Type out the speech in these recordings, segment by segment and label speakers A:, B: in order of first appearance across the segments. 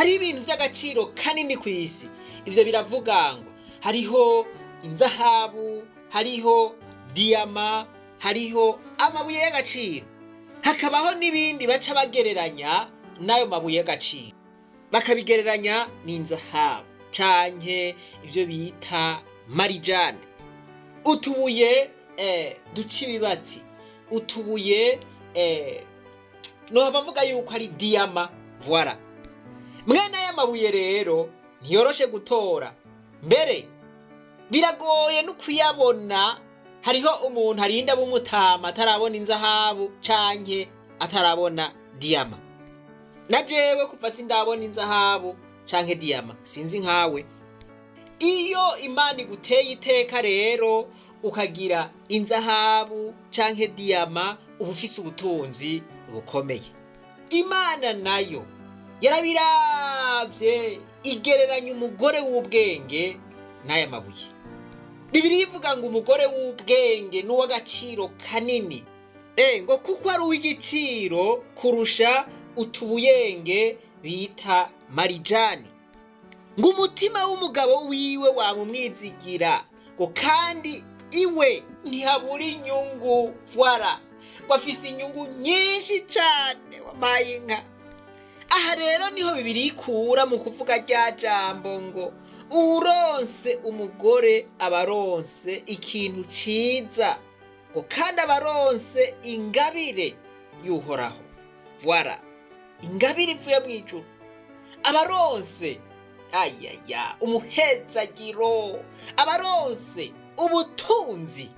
A: Hariho ibintu by'agaciro kanini ku isi, ibyo biravugangwa. Hariho inzahabu, hariho diyama, hariho amabuye y'agaciro, hakabaho n'ibindi baca bagereranya n'ayo mabuye y'agaciro, bakabigereranya n'inzahabu canke ibyo bita marijane, utubuye duca ibibatsi, utubuye nohava mvuga yuko ari diyama. Voilà, mwene aya mabuye rero ntiyoroshe gutora, mbere biragoye no kuyabona. Hariho umuntu arinda b'umutama atarabona inzahabu canke atarabona diyama. Na jewe kuva sindabona inzahabu canke diyama, sinzi nkawe. Iyo Imana iguteye iteka rero ukagira inzahabu canke diyama, uba ufise ubutunzi bukomeye. Imana nayo yarabiravye, igereranya umugore w'ubwenge n'aya mabuye. Bibiliya ivuga ngo umugore w'ubwenge ni uw'agaciro kanini, ngo kuko ari uw'igiciro kurusha utubuyenge bita marijani. Ngo umutima w'umugabo wiwe wamumwizigira, ngo kandi iwe ntihabura inyungu. Voilà, ngo afise inyungu nyinshi cane wamaye inka. Aha rero niho Bibiliya ikura mu kuvuga rya jambo ngo uwuronse umugore aba aronse ikintu ciza, ngo kandi aba aronse ingabire y'Uhoraho. Voilà, ingabire ivuye mu ijuru, aba aronse ayaya umuhezagiro, aba aronse ubutunzi.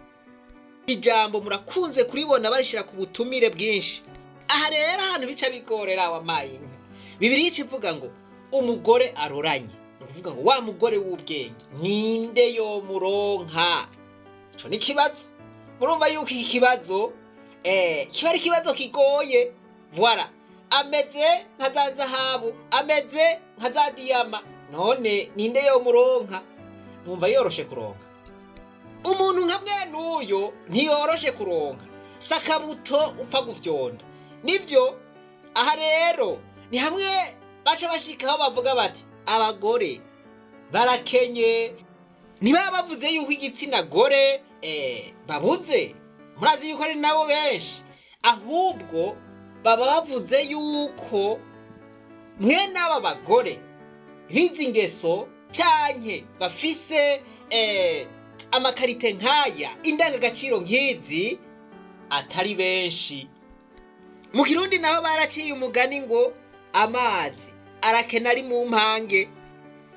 A: Ijambo murakunze kuribona barishira ku butumire bwinshi. Aha rero ahantu bica bigorera, wamaye inka, Bibiliya ica ivuga ngo umugore aroranye, ni ukuvuga ngo wa mugore w'ubwenge ninde yomuronka? Ico ni ikibazo. Murumva yuko iki kibazo kiba ari ikibazo kigoye. Voilà, ameze nka za zahabu, ameze nka za diyama, none ninde yomuronka? Mwumva yoroshe kuronka umuntu nka mwene uyo? Ntiyoroshe kuronka, sakabuto upfa gufyonda nivyo. Aha rero ni hamwe baca bashikaho bavuga bati abagore barakenye. Ntibaba bavuze yuko igitsina gore babuze, murazi yuko ari nabo benshi, ahubwo baba bavuze yuko mwene aba bagore bize ingeso canke bafise ama qualités nk'aya, indangagaciro nk'izi, atari benshi. Mu Kirundi naho baraciye umugani ngo amazi arakena ari mu mpange.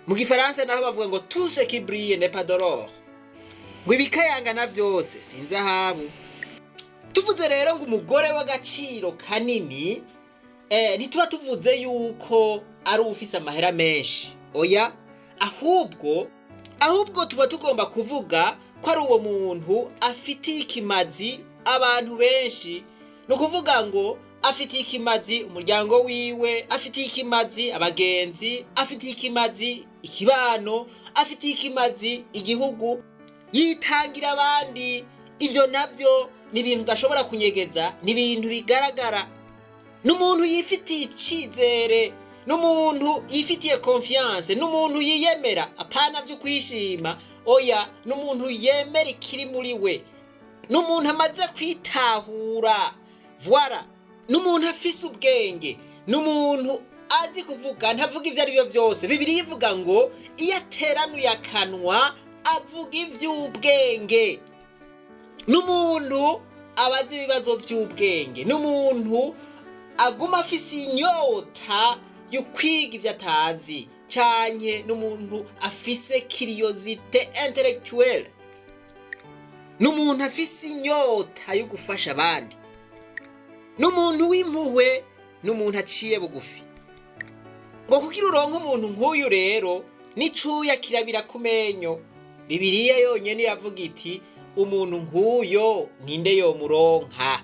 A: Mu Gifaransa naho bavuga ngo tout ce qui brille n'est pas de l'or, ngo ibikayangana vyose si inzahabu. Tuvuze rero ngo umugore w'agaciro kanini, ntituba tuvuze yuko ari ufise amahera menshi, oya, ahubwo tuba tugomba kuvuga ko ari uwo muntu afitiye ikimazi abantu benshi. Ni ukuvuga ngo afitiye ikimazi umuryango wiwe, afitiye ikimazi abagenzi, afitiye ikimazi ikibano, afitiye ikimazi igihugu, yitangira abandi. Ibyo nabyo ni ibintu udashobora kunyegeza, ni ibintu bigaragara. Ni umuntu yifitiye icizere, ni umuntu yifitiye confiance, ni umuntu yiyemera, apana byo kwishima, oya, ni umuntu yemera ikiri muri we, ni umuntu amaze kwitahura. Voilà, ni umuntu afise ubwenge, ni umuntu azi kuvuga, ntavuga ibyo ari byo byose. Bibiliya ivuga ngo iyo ateranuye akanwa avuga iby'ubwenge. Ni umuntu abaza ibibazo by'ubwenge, ni umuntu aguma afise inyota yo kwiga ibyo atazi, canke ni umuntu afise curiosité intellectuelle, ni umuntu afise inyota yo gufasha abandi, ni umuntu w'impuhwe, ni umuntu aciye bugufi. Ngo kugira uronke umuntu nk'uyu rero, n'icuya kirabira ku menyo. Bibiliya yonyene iravuga iti umuntu nk'uyo ninde yomuronka?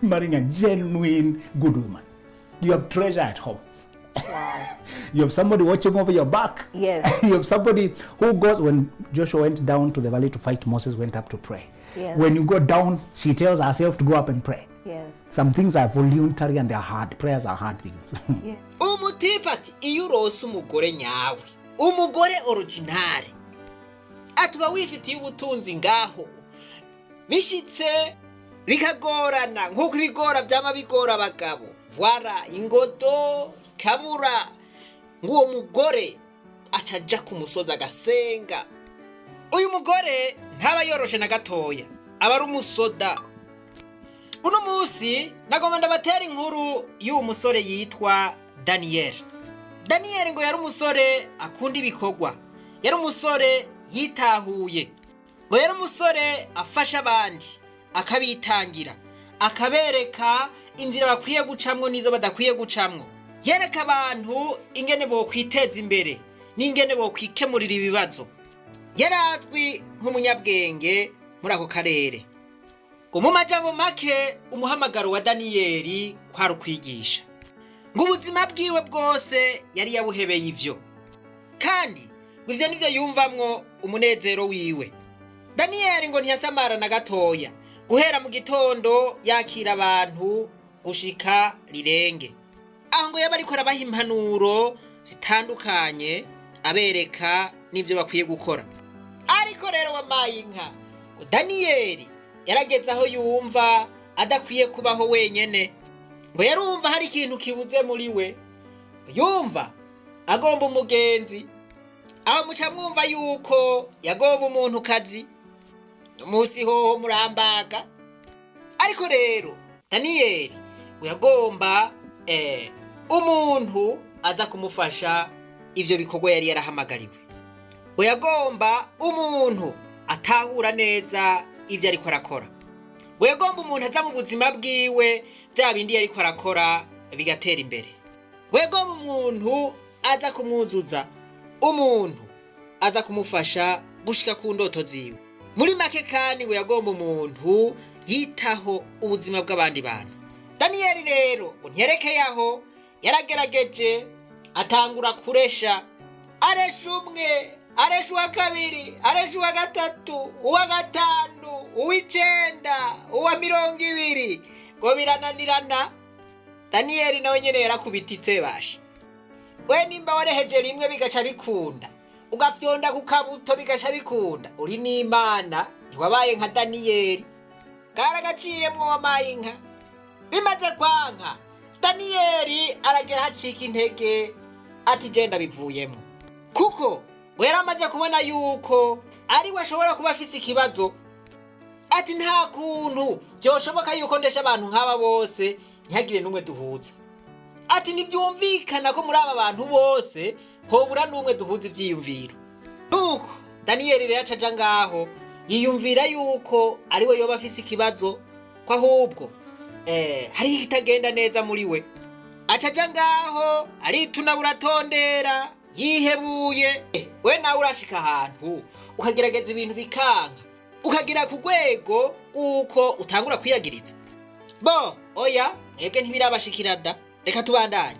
B: Marrying a genuine good woman. You have treasure at home. You have somebody watching over your back. You have somebody who goes, when Joshua went down to the valley to fight, Moses went up to pray. When you go down, she tells herself to go up and pray.
C: Yes.
B: Some things are voluntary and they are hard. Prayers are hard things.
C: Yeah.
A: Umutipe ati iyo urose umugore nyawe, umugore original, atuba wifitiye ubutunzi ngaho bishitse bikagorana nk'uko ibigora byama bigora abagabo, vwara ingodo ikabura, ng'uwo mugore aca aja ku musozi agasenga. Uyu mugore ntaba yoroshe na gatoya, aba ari umusoda. Uno munsi nagomba ndabatera inkuru y'uwo musore yitwa Daniyeli. Daniyeli ngo yari umusore akunda ibikorwa, yari umusore yitahuye, ngo yari umusore afasha abandi, akabitangira, akabereka inzira bakwiye gucamwo n'izo badakwiye gucamwo, yereka abantu ingene bokwiteza imbere n'ingene bokwikemurira ibibazo. Yari azwi nk'umunyabwenge muri ako karere. Ngo mu majambo make, umuhamagaro wa Daniyeli kwari ukwigisha. Ngo ubuzima bwiwe bwose yari yabuhebeye ivyo, kandi ngo ivyo nivyo yumvamwo umunezero wiwe. Daniyeli ngo ntiyasamara na gatoya, guhera mu gitondo yakira abantu gushika rirenge. Aho ngo yaba ariko arabaha impanuro zitandukanye, abereka n'ivyo bakwiye gukora. Ariko rero wamaye inka, ngo Daniyeli yarageze aho yumva adakwiye kubaho wenyene. Ngo yarumva hari ikintu kibuze muri we, yumva agomba umugenzi. Aho muca mwumva yuko yagomba umuntu kazi umunsi hoho murambaga. Ariko rero Daniyeli ngo yagomba umuntu aza kumufasha ivyo bikorwa yari yarahamagariwe. Ngo yagomba umuntu atahura neza ivyo ariko arakora. Ngo yagomba umuntu aza mu buzima bwiwe bya bindi yariko arakora bigatera imbere. Ngo yagomba umuntu aza kumwuzuza, umuntu aza kumufasha gushika ku ndoto ziwe. Muri make kandi ngo yagomba umuntu yitaho ubuzima bw'abandi bantu. Daniyeli rero ngo ntiyerekeye aho, yaragerageje atangura kuresha, aresha umwe, aresha uwa kabiri, aresha uwa gatatu, uwa gatanu, uw'icenda, uwa 20, ngo birananirana. Daniyeli nawe nyene yarakubititse basha. We nimba wareheje rimwe bigaca bikunda, ugafyonda ku kabuto bigaca bikunda, uri n'Imana, ntiwabaye nka Daniyeli. Karagaciyemwo wamaye inka. Bimaze kwanka, Daniyeli aragera hacika intege, ati genda bivuyemo. Kuko ngo yaramaze kubona yuko ari we ashobora kuba afise ikibazo. Ati nta kuntu byoshoboka yuko ndesha abantu nk'aba bose ntihagire n'umwe duhuza. Ati ntibyumvikana ko muri aba bantu bose hobura n'umwe duhuza ivyiyumviro. Nuko Daniyeli rero aca aja ngaho yiyumvira yuko ari we yoba afise ikibazo, ko ahubwo hariho ikitagenda neza muri we. Aca aja ngaho aritunabura atondera yihebuye. We nawe urashika ahantu ukagerageza ibintu bikanka, ukagera ku rwego rw'uko utangura kwiyagiriza. Bo oya, mwebwe ntibirabashikira da, reka tubandanye.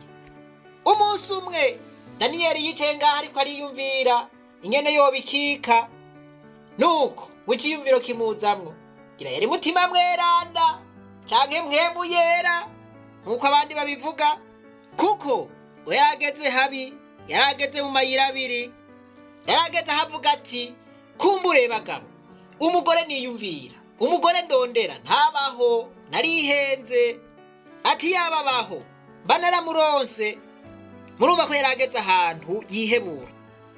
A: Umunsi umwe Daniyeli yicaye ngaho ariko ariyumvira ingene yobikika. Nuko w'iciyumviro kimuzamwo, ngira yari mutima mweranda canke mwemu yera nkuko abandi babivuga, kuko we yarageze habi, yarageze mu mayira abiri, yarageze ahavuga ati kumbure bagabo, umugore niyumvira, umugore ndondera ntabaho, narihenze. Ati yababaho mba naramuronse. Murumva ko yarageze ahantu yihebura.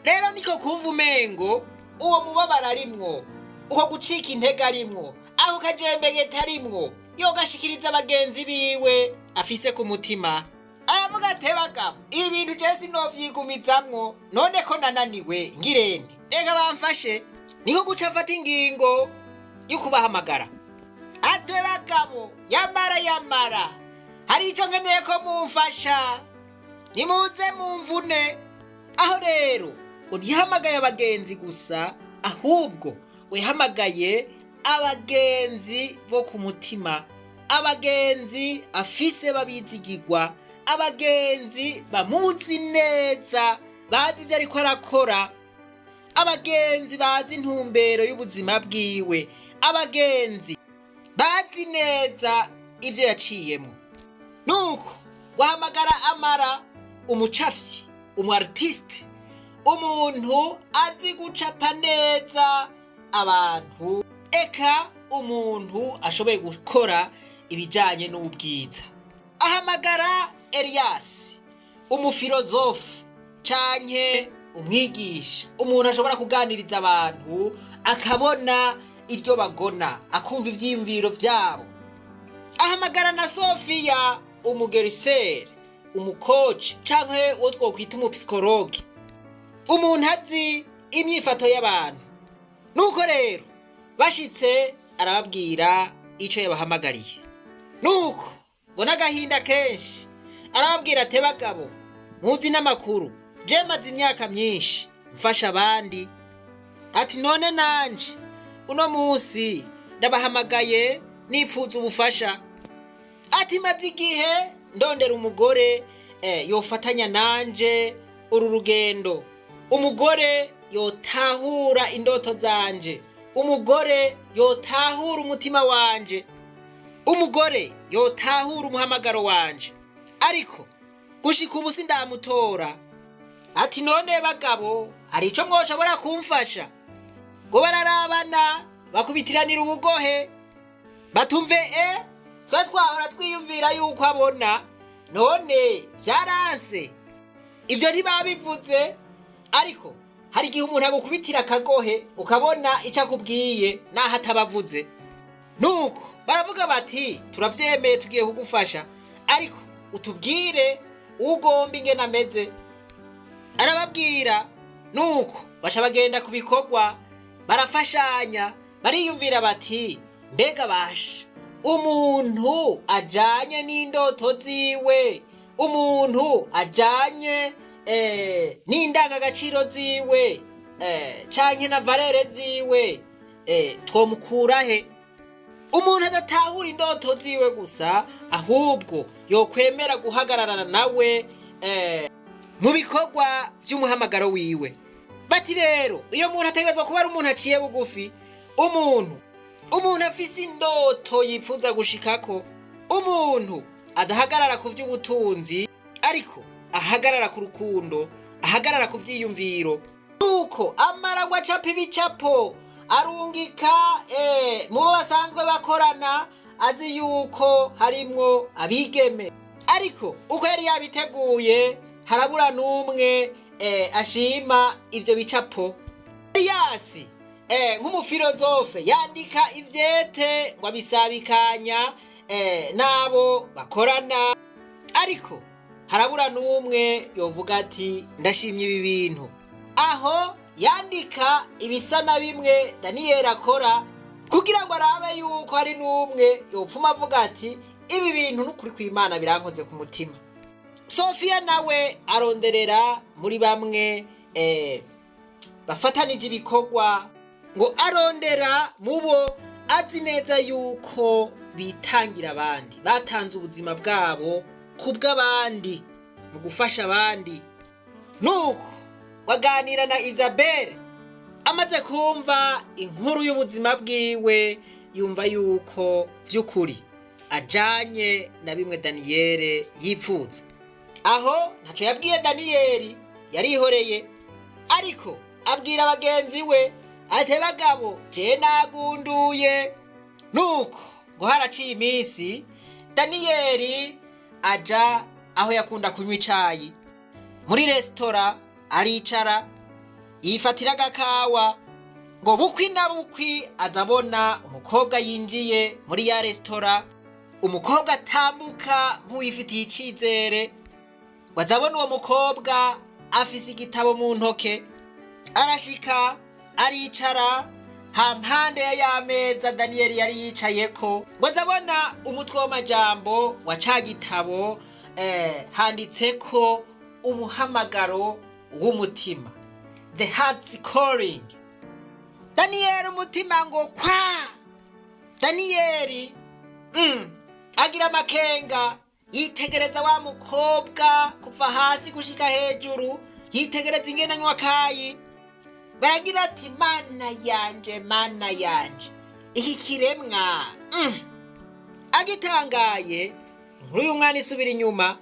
A: Rero niko kumva umengo uwo mubabaro arimwo, uko gucika intege arimwo, aho kajembegete arimwo, yogashikiriza abagenzi biwe afise ku mutima. Aravuga ati bagabo, ibi bintu je sinovyigumizamwo, none ko nananiwe ngirente, reka bamfashe. Niko guca afata ingingo yo kubahamagara. Ate bagabo, yamara yamara, hari ico nkeneye ko mumfasha, nimuze mumvune. Aho rero ngo ntihamagaye abagenzi gusa, ahubwo wihamagaye abagenzi bo ku mutima, abagenzi afise babizigirwa, abagenzi bamuzi neza, bazi ivyo ariko arakora, abagenzi bazi intumbero y'ubuzima bwiwe, abagenzi bazi neza Ibyo yaciyemo. Nuko wahamagara Amara, umucafyi, umu artiste, umuntu azi gucapa neza abantu, eka umuntu ashoboye gukora ibijyanye n'ubwiza. Ahamagara Elias, umufilozofe canke umwigisha, umuntu ashobora kuganiriza abantu, akabona iryo bagona, akumva ivyiyumviro vyabo. Ahamagara na Sofiya, umugeriseri, umu coach canke uwo twokwita umu psychologue, umuntu azi imyifato y'abantu. Nuko rero bashitse, arababwira ico yabahamagariye. Nuko ngo n'agahinda kenshi arababwira ati: "Bagabo, muzi n'amakuru, je maze imyaka myinshi mfasha abandi." Ati: "None nanje uno munsi ndabahamagaye nipfuza ubufasha." Ati: "Maze igihe ndondera umugore yofatanya nanje uru rugendo, umugore yotahura indoto zanje, umugore yotahura umutima wanje, umugore yotahura umuhamagaro wanje, ariko gushika ubu sindamutora." Ati: "None bagabo, hari ico mwoshobora kumfasha?" Ngo bararabana, bakubitiranira ubugohe, batumve twe twahora twiyumvira yuko abona, none vyaranse. Ibyo ntibabivuze, ariko hari igihe umuntu agukubitira akagohe ukabona icyo akubwiye naho atabavuze. Nuko baravuga bati: "Turavyemeye, tugiye kugufasha, ariko utubwire ugomba ingene ameze." Arababwira. Nuko baca bagenda ku bikorwa, barafashanya, bariyumvira bati: "Mbega basha, umuntu ajanye n'indoto ziwe, umuntu ajanye n'indangagaciro ziwe canke na valeurs ziwe, twomukura he? Umuntu adatahura indoto ziwe gusa, ahubwo yokwemera guhagararana nawe mu bikorwa vy'umuhamagaro wiwe." Bati: "Rero iyo muntu ategerezwa kuba ari umuntu aciye bugufi, umuntu afise indoto yifuza gushikako, umuntu adahagarara ku vy'ubutunzi, ariko ahagarara ku rukundo, ahagarara ku vyiyumviro." Nuko amara ngo acapa ibicapo, arungika mu bo basanzwe bakorana, azi yuko harimwo abigeme, ariko uko yari yabiteguye harabura n'umwe ashima ivyo bicapo. Eliyasi nk'umufilozofe yandika ivyete ngo abisabikanya n'abo bakorana, ariko harabura n'umwe yovuga ati: "Ndashimye ibi bintu." Aho yandika ibisa na bimwe Daniyeli akora, kugira ngo arabe yuko hari n'umwe yopfuma avuga ati: "Ibi bintu n'ukuri kw'Imana birankoze ku mutima." Sofiya nawe aronderera muri bamwe bafatanije ibikorwa, ngo arondera mu bo azi neza yuko bitangira abandi, batanze ubuzima bwabo ku bw'abandi, mu gufasha abandi. Nuko baganira na Isabelle. Amaze kumva inkuru y'ubuzima bwiwe, yumva yuko vy'ukuri ajanye na bimwe Daniyeli yipfuza. Aho ntaco yabwiye Daniyeli, yarihoreye, ariko abwira bagenzi we ati: "Bagabo, je nagunduye." Nuko ngo haraciye iminsi, Daniyeli aja aho yakunda kunywa icayi muri resitora, aricara, yifatira agakawa. Ngo bukwi na bukwi aza abona umukobwa yinjiye muri ya resitora, umukobwa atambuka nk'uwifitiye icizere. Ngo aza abona uwo mukobwa afise igitabo mu ntoke, arashika aricara hampande ya ya meza Daniyeli yari yicayeko. Ngo aza abona umutwe w'amajambo wa ca gitabo, handitseko "Umuhamagaro w'umutima", "The Heart's Calling". Daniyeli umutima ngo kwa. Daniyeli agira amakenga, yitegereza wa mukobwa kuva hasi gushika hejuru, yitegereza ingene anywa kayi, baragira ati: "Mana yanje, Mana yanje, iki kiremwa." Agitangaye, inkuru y'umwana isubira inyuma,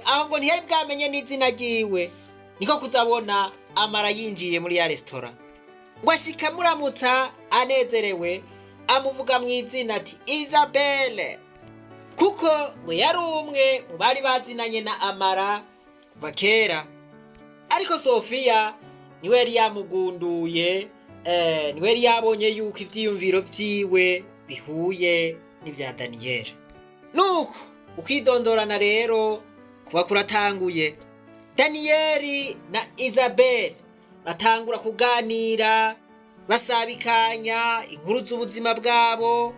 A: aho ngo ntiyari bwamenye n'izina ryiwe, niko kuzabona Amara yinjiye muri ya resitora, ngo ashika muramutsa anezerewe, amuvuga mu izina ati "Isabelle", kuko ngo yari umwe mu bari bazinanye na Amara kuva kera, ariko Sofiya niwe yari yamugunduye, niwe yari yabonye yuko ivyiyumviro vyiwe bihuye n'ivya Daniyeli. Nuko ukwidondorana rero kuba kuratanguye. Daniyeli na Isabelle batangura kuganira, basabikanya inkuru z'ubuzima bwabo,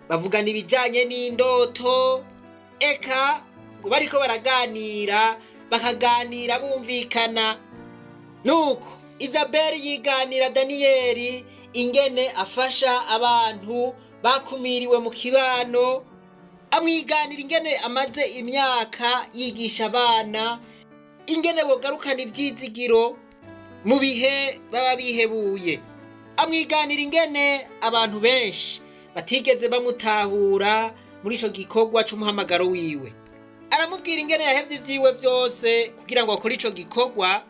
A: bavugana ibijanye n'indoto, eka ngo bariko baraganira, bakaganira bumvikana. Nuko Isabelle yiganira Daniyeli ingene afasha abantu bakumiriwe mu kibano, amwiganira ingene amaze imyaka yigisha abana ingene bogarukana ivyizigiro mu bihe baba bihebuye, amwiganira ingene abantu benshi batigeze bamutahura muri ico gikorwa c'umuhamagaro wiwe, aramubwira ingene yahevye ivyiwe vyose kugira ngo akore ico gikorwa,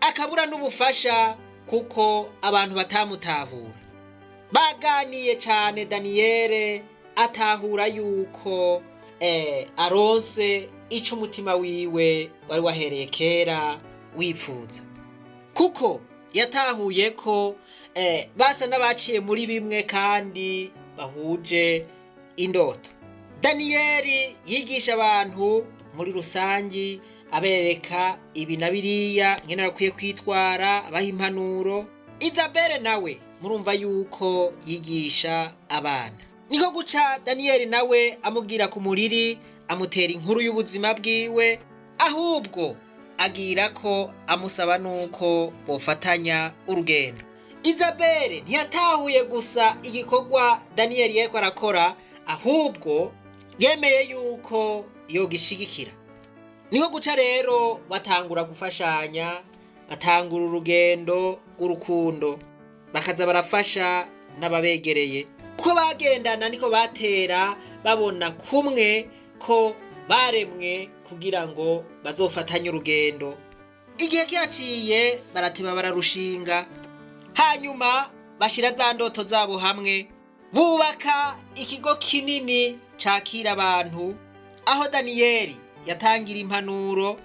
A: akabura n'ubufasha kuko abantu batamutahura. Baganiye cane, Daniyeli atahura yuko aronse ico umutima wiwe wari wahereye kera wipfuza, kuko yatahuye ko basa n'abaciye muri bimwe kandi bahuje indoto. Daniyeli yigisha abantu muri rusangi, abereka ibi na biriya ngene bakwiye kwitwara, abaha impanuro. Isabelle nawe murumva yuko yigisha abana. Niko guca Daniyeli nawe amubwira ku muriri, amutera inkuru y'ubuzima bwiwe, ahubwo agira ko amusaba nuko bofatanya urugendo. Isabelle ntiyatahuye gusa igikorwa Daniyeli yariko arakora, ahubwo yemeye yuko yogishigikira. Niho guca rero batangura gufashanya, batangura urugendo rw'urukundo, bakaza barafasha n'ababegereye. Uko bagendana niko batera babona kumwe ko baremwe kugira ngo bazofatanye urugendo. Igihe kihaciye barateba bararushinga, hanyuma bashira za ndoto zabo hamwe, bubaka ikigo kinini cakira abantu, aho Daniyeli yatangira impanuro,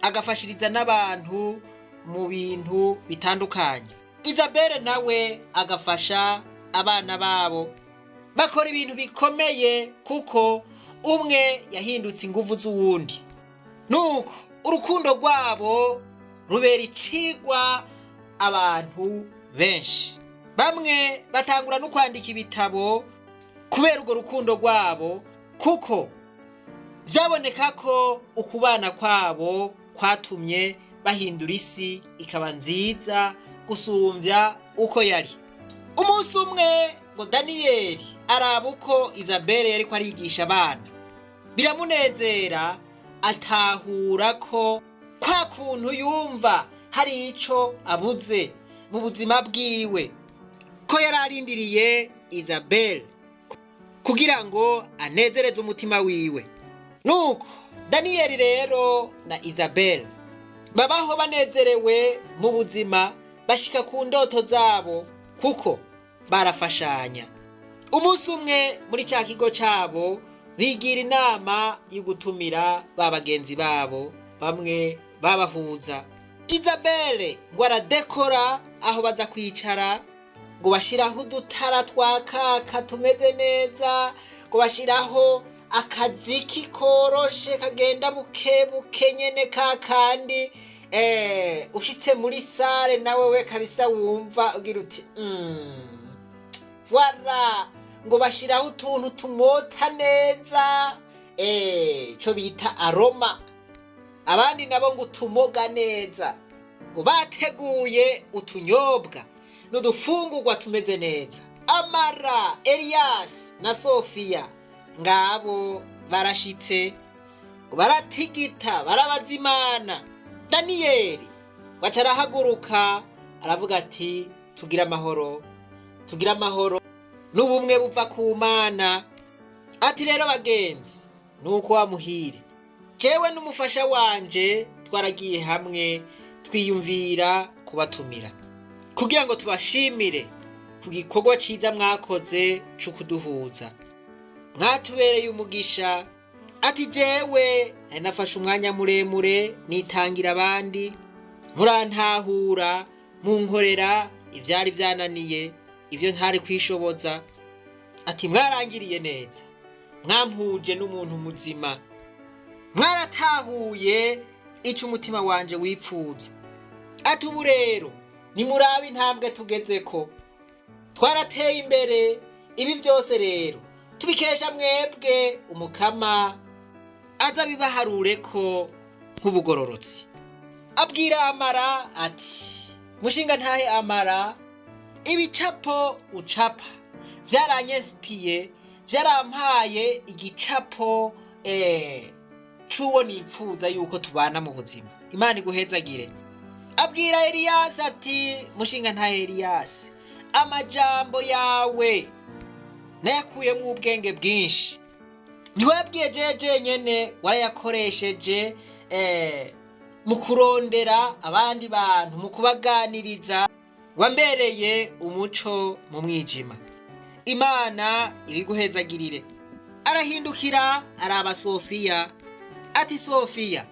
A: agafashiriza n'abantu mu bintu bitandukanye. Isabelle nawe agafasha abana babo. Bakora ibintu bikomeye kuko umwe yahindutse inguvu z'uwundi. Nuko urukundo rwabo rubera icigwa abantu benshi. Bamwe batangura no kwandika ibitabo kubera urwo rukundo rwabo, kuko vyaboneka ko ukubana kwabo kwatumye bahindura isi ikaba nziza gusumvya uko yari. Umunsi umwe ngo Daniyeli araba uko Isabelle yariko arigisha abana, biramunezera, atahura ko kwa kuntu yumva hari ico abuze mu buzima bwiwe, ko yari arindiriye Isabelle kugira ngo anezereze umutima wiwe. Nuko Daniyeli rero na Isabelle babaho banezerewe mu buzima, bashika ku ndoto zabo kuko barafashanya. Umunsi umwe muri ca kigo cabo bigira inama yo gutumira ba bagenzi babo bamwe babahuza. Isabelle ngo aradekora aho baza kwicara, ngo bashiraho udutara twakaka tumeze neza, ngo bashiraho akaziki koroshe kagenda buke buke nyene kakandi ushitse muri sare nawe we kabisa wumva ugira uti voilà. Ngo bashiraho utuntu tumota neza, ico bita aroma, abandi nabo ngo utumoga neza. Ngo bateguye utunyobwa n'udufungurwa tumeze neza. Amara, Elias na Sofia ngabo barashitse, ngo baratigita, barabazimana. Daniyeli waca arahaguruka aravuga ati tugira amahoro, tugira amahoro n'ubumwe buva ku Mana. Ati rero bagenzi, nuko wamuhire, jewe n'umufasha wanje twaragiye hamwe twiyumvira kubatumira kugira ngo tubashimire ku gikorwa ciza mwakoze co kuduhuza, mwatubereye umugisha. Ati jewe nari nafashe umwanya muremure nitangira abandi, murantahura, munkorera ivyari vyananiye, ivyo ntari kwishoboza. Ati mwarangiriye neza, mwampuje n'umuntu muzima, mwaratahuye ico umutima wanje wipfuza. Ati ubu rero nimurabe intambwe tugezeko, twarateye imbere. Ibi byose rero tubikesha mwebwe, umukama aza bibaharure ko nk'ubugororotsi. Abwira Amara ati mushinga ntahe Amara, ibicapo ucapa vyaranyespiye, vyarampaye igicapo c'uwo nipfuza yuko tubana mu buzima. Imana iguhezagire. Abwira Eliyasi ati mushinga ntahe Eliyasi, amajambo yawe nayakuyemo ubwenge bwinshi, ntiwabwiye jeje nyene, warayakoresheje mu kurondera abandi bantu, mu kubaganiriza, wambereye umuco mu mwijima. Imana ibiguhezagirire. Arahindukira araba Sofiya ati Sofiya,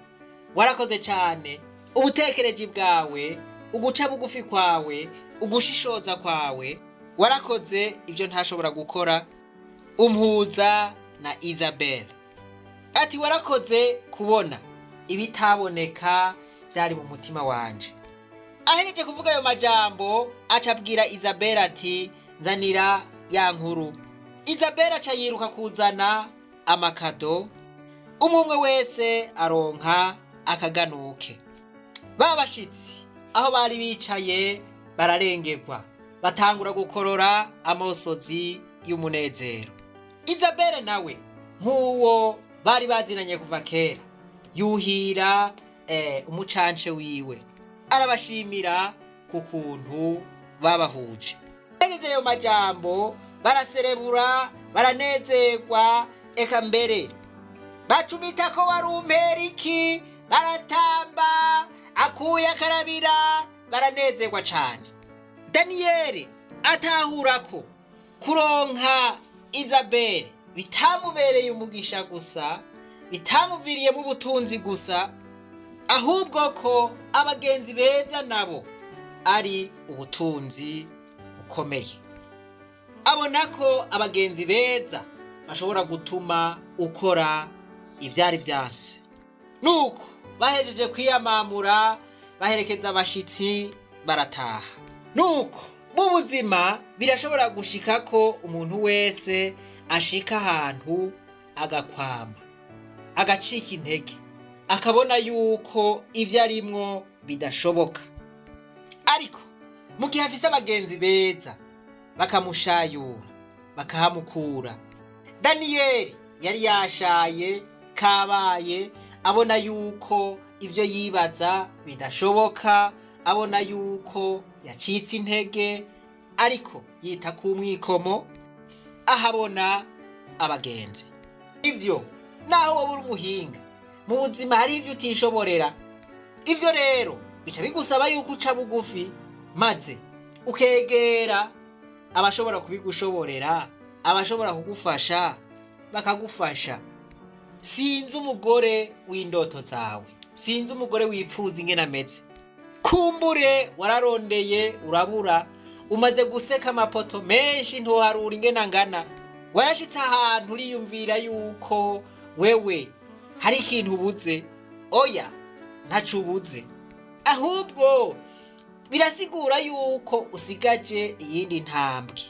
A: warakoze cyane, ubutekereji bwawe, uguca bugufi kwawe, ugushishoza kwawe, warakoze ibyo ntashobora gukora, umpuza na Isabel. Ati warakoze kubona ibitaboneka byari mu mutima wanje. Ahereje kuvuga ayo majambo, aca abwira Isabel ati nzanira ya nkuru. Isabel aca yiruka kuzana amakado, umwe umwe wese aronka akaganuke. Ba bashitsi aho bari bicaye bararengerwa, batangura gukorora amosozi y'umunezero. Isabel nawe nk'uwo bari bazinanye kuva kera, yuhira umucance wiwe, arabashimira ku kuntu babahuje. Bahejeje ayo majambo baraserebura, baranezerwa, eka mbere bacumita ko warumpera iki, baratamba akuye akarabira, baranezerwa cane. Daniyeli atahura ko kuronka Isabel bitamubereye umugisha gusa, bitamuviriyemo ubutunzi gusa, ahubwo ko abagenzi beza nabo ari ubutunzi bukomeye. Abona ko abagenzi beza bashobora gutuma ukora ivyari vyanse. Nuko bahejeje kwiyamamura, baherekeza abashitsi, barataha. Nuko mu buzima birashobora gushika ko umuntu wese ashika ahantu agakwama, agacika intege, akabona yuko ivyo arimwo bidashoboka. Ariko mu gihe afise abagenzi beza bakamushayura, bakahamukura. Daniyeli yari yashaye kabaye, abona yuko ivyo yibaza bidashoboka, abona yuko yacitse intege, ariko yita ku mwikomo, ahabona abagenzi. Ivyo naho woba uri umuhinga mu buzima, hari ivyo utishoborera. Ivyo rero bica bigusaba yuko uca bugufi, maze ukegera abashobora kubigushoborera, abashobora kugufasha bakagufasha. Sinzi umugore w'indoto zawe, sinzi umugore wipfuza ingene ameze. Kumbure wararondeye urabura, umaze guseka amapoto menshi ntuharura ingene angana. Warashitse ahantu uriyumvira yuko wewe hari ikintu ubuze. Oya, ntaco ubuze, ahubwo birasigura yuko usigaje iyindi ntambwe,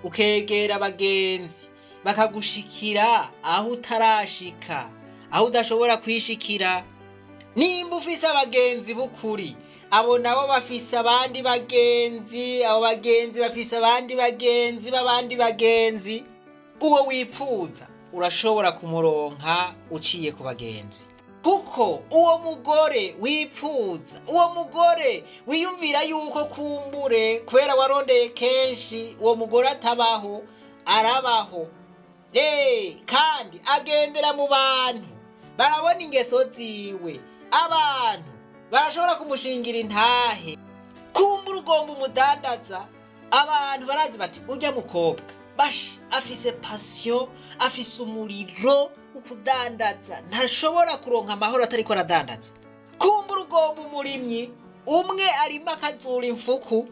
A: ukegera abagenzi bakagushikira aho utarashika, aho udashobora kwishikira. Nimba ufise abagenzi b'ukuri, abo nabo bafise abandi bagenzi, abo bagenzi bafise abandi bagenzi b'abandi bagenzi. Uwo wipfuza urashobora kumuronka uciye ku bagenzi, kuko uwo mugore wipfuza, uwo mugore wiyumvira yuko kumbure kubera warondeye kenshi uwo mugore atabaho, arabaho. Kandi agendera mu bantu, barabona ingeso ziwe, abantu barashobora kumushingira intahe. Kumbura ugomba umudandaza, abantu barazi bati urya mukobwa bash afise passion, afise umuriro wo kudandaza, ntashobora kuronka amahoro atariko aradandaza. Kumbura ugomba umurimyi umwe arima akazura imfuku,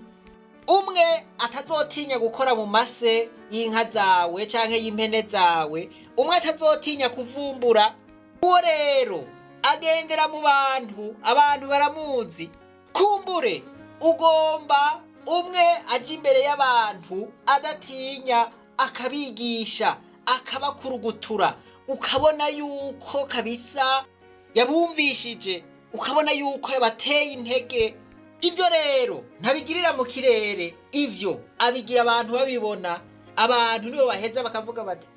A: umwe atazotinya gukora mu mase y'inka zawe canke y'impene zawe, umwe atazotinya kuvumbura. Uwo rero agendera mu bantu, abantu baramuzi. Kumbure ugomba umwe aja imbere y'abantu adatinya, akabigisha, akabakurugutura, ukabona yuko kabisa yabumvishije, ukabona yuko yabateye intege. Ibyo rero ntabigirira mu kirere, ibyo abigira abantu babibona. Abantu nibo baheza bakavuga bati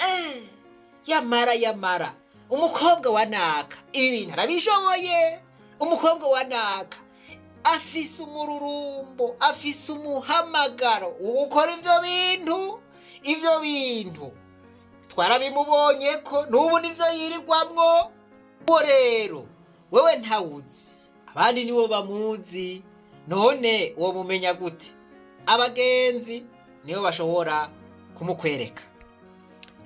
A: yamara yamara umukobwa wa naka ibi bintu arabishoboye, umukobwa wa naka afise umururumbo, afise umuhamagaro wo gukora ibyo bintu. Ibyo bintu twarabimubonye ko n'ubu nibyo yirirwamwo. Uwo rero wewe ntawuzi, abandi nibo bamuzi. None uwo mumenya gute? Abagenzi nibo bashobora kumukwereka.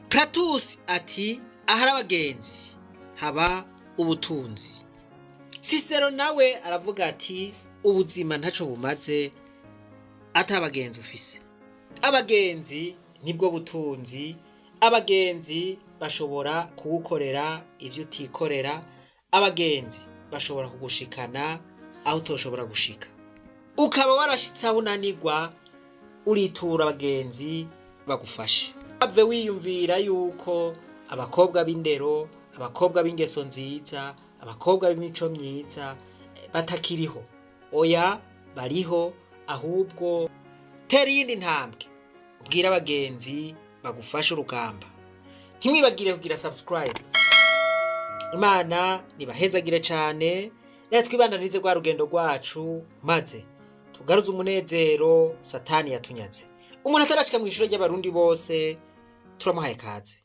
A: Platusi ati ahari abagenzi haba ubutunzi. Cicero nawe aravuga ati ubuzima ntaco bumaze ata abagenzi ufise. Abagenzi nibwo butunzi, abagenzi bashobora kugukorera ivyo utikorera, abagenzi bashobora kugushikana aho utoshobora gushika. Ukaba warashitse aho unanirwa, uritura abagenzi bagufashe. Ave wiyumvira yuko abakobwa b'indero, abakobwa b'ingeso nziza, abakobwa b'imico myiza batakiriho. Oya, bariho, ahubwo tera iyindi ntambwe, ubwire abagenzi bagufashe urugamba. Ntimwibagire kugira subscribe. Imana nibahezagire cane, reka twibandanirize rwa rugendo rwacu, maze tugaruze umunezero Satani yatunyaze. Umuntu atarashika mw'ishure ry'abarundi bose turamuhaye kaze.